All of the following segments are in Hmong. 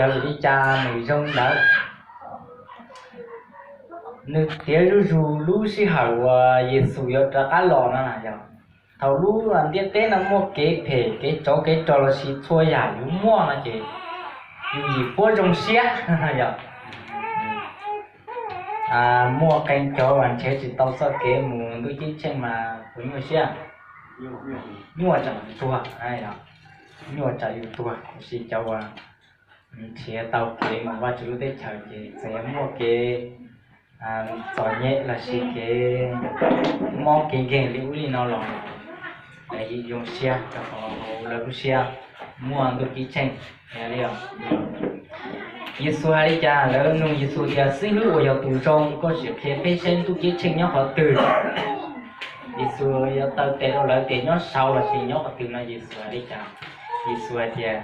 Yog vim li cas nws zoo ntawd? Nws tiav zuj zus lub sij hawm uas Yexus yuav rov qab los no na yog. Thaum lub ntiaj teb no muaj kev phem kev tsov kev rog lossis txhua yam yuav muaj no ces yus yim puab zoo siab yog. Muaj qee cov uas nrhiav tsis tau txoj kev mus ntuj ceeb tsheej mas puas nyuaj siab? Nyuaj tsam yus tuag, nyuaj tsam yus tuag, tiam sis cov uas nrhiav tau kev mus Vajtswv lub teb chaws ces txawm yog muaj kev txom nyem lossis kev mob kev nkeeg li ub li no los lawv yim zoo siab rau qhov lawv lub siab muaj ntuj ceeb tsheej. Yexus hais li cas? Lawv nug Yexus tias, Xib hwb uas yog tus zoo, koj sim qhia peb saib ntuj ceeb tsheej nyob qhov twg? Yexus yuav taw tes rau lawv tias nyob saud lossis nyob qhov twg no Yexus hais li cas? Yexus hais tias,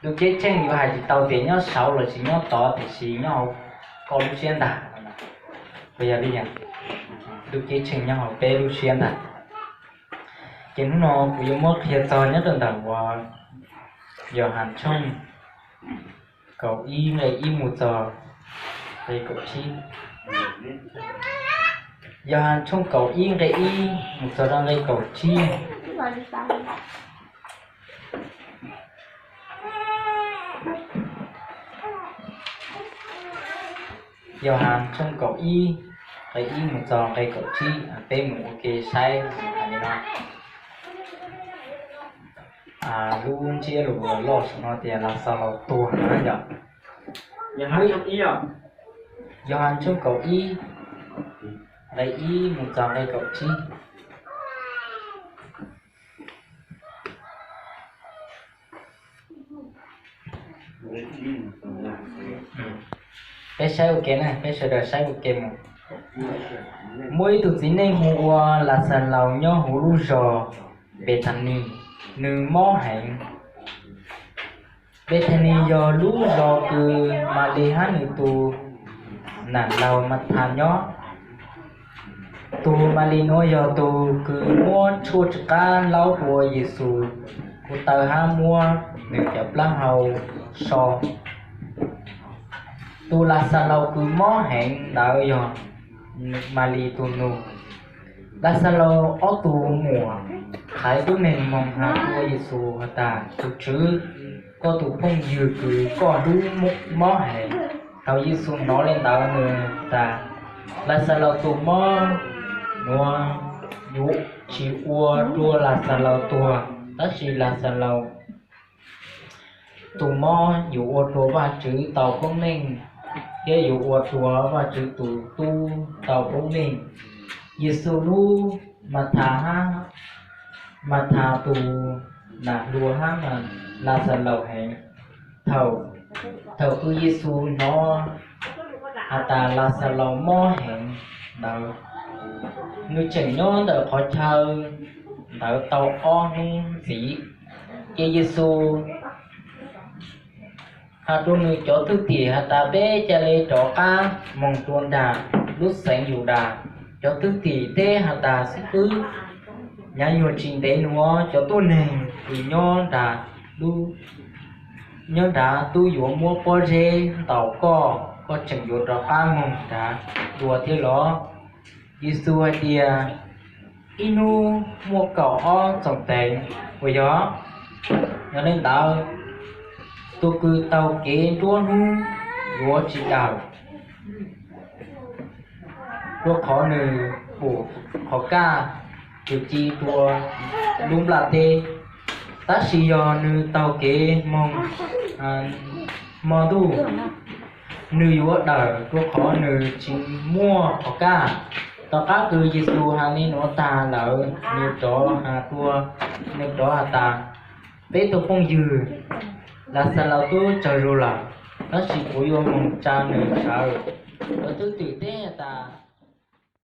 Ntuj ceeb tsheej yuav hais tsis tau tias nyob saud lossis nyob tod, tiam sis nyob hauv koj lub siab ntag. Puas yog li? Ntuj ceeb tsheej nyob hauv peb lub siab ntag. Ces hnub no kuv yuav muab qhia txog nyob rau ntawm uas Yauhas tshooj kaum ib nqe ib mus txog nqe kaum tsib. Yauhas tshooj kaum ib nqe ib mus txog rau nqe kaum tsib. Yauhas tshooj kaum ib nqe ib mus txog nqe kaum tsib, peb mus ua ke saib hais li no. Lub ntsiab lus loj saum no tias Laxalaus tuag no yog. Yauhas tshooj kaum ib nqe ib mus txog nqe kaum tsib. Peb saib ua ke na, peb sawv daws saib ua ke mus. Muaj ib tug txiv neej hu ua Laxalaus nyob hauv lub zos Npethanis, nws mob heev. Npethanis yog lub zos kws Malis hab nws tus nam laug Mathas nyob. Tus Malis nuav yog tug kws muab tshuaj tsi qab laub rua Yexus kuv taw hab muab nws cov plaub hau so. Tus Laxalaus kws mob heev ntawd yog Malis tus nus. Laxalaus ob tug muam thaiv tub neeg moog has rua Yexus has tas, Tus Tswv, koj tus phooj ywg kws koj hlub mob heev. Thaum Yexus nov le ntawd nws tas, Laxalaus tus mob nuav yuav tsi ua rua Laxalaus tuag, tab sis Laxalaus tus mob yuav ua rua Vajtswv tau koob meej, thiab yuav ua rua Vajtswv tus tub tau koob meej. Yexus hlub Mathas hab Mathas tus nam hluas hab Laxalaus heev. Thaum kws Yexus nov has tas Laxalaus mob heev ntawd, nws tseem nyob ntawm qhov chaw ntawd tau ob hnub ntxiv. Ces Yexus has rua nws cov thwj tim has tas, Peb ca le rov qab moog rua nraag lub xeev Yudas. Cov thwj tim teb has tas, Xib fwb, nyaav nyuag tsis ntev nuav cov tuab neeg kws nyob nraag tub yuav muab pob zeb ntaus koj, koj tseem yuav rov qab moog nraag dua thiab los? Yexus hais tias, Ib hnub muaj kaum ob txoom teev, puas yog? Yog le ntawd, tus kws taug kev nruab hnub yuav tsis dawm, rua qhov nws pum qhov kaj kws ci rua lub nplaj teb. Tab sis yog nws taug kev moog hmo ntuj, nws yuav dawm, rua qhov nws tsis muaj qhov kaj. Tom qab kws Yexus has le nuav tag lawm, nws rov has rua, nws rov has tas, Peb tug phooj ywg, Laxalaus tub tsaug zug lawm, tab sis kuv yuav moog tsa nws sawv. Cov thwj tim teb has tas,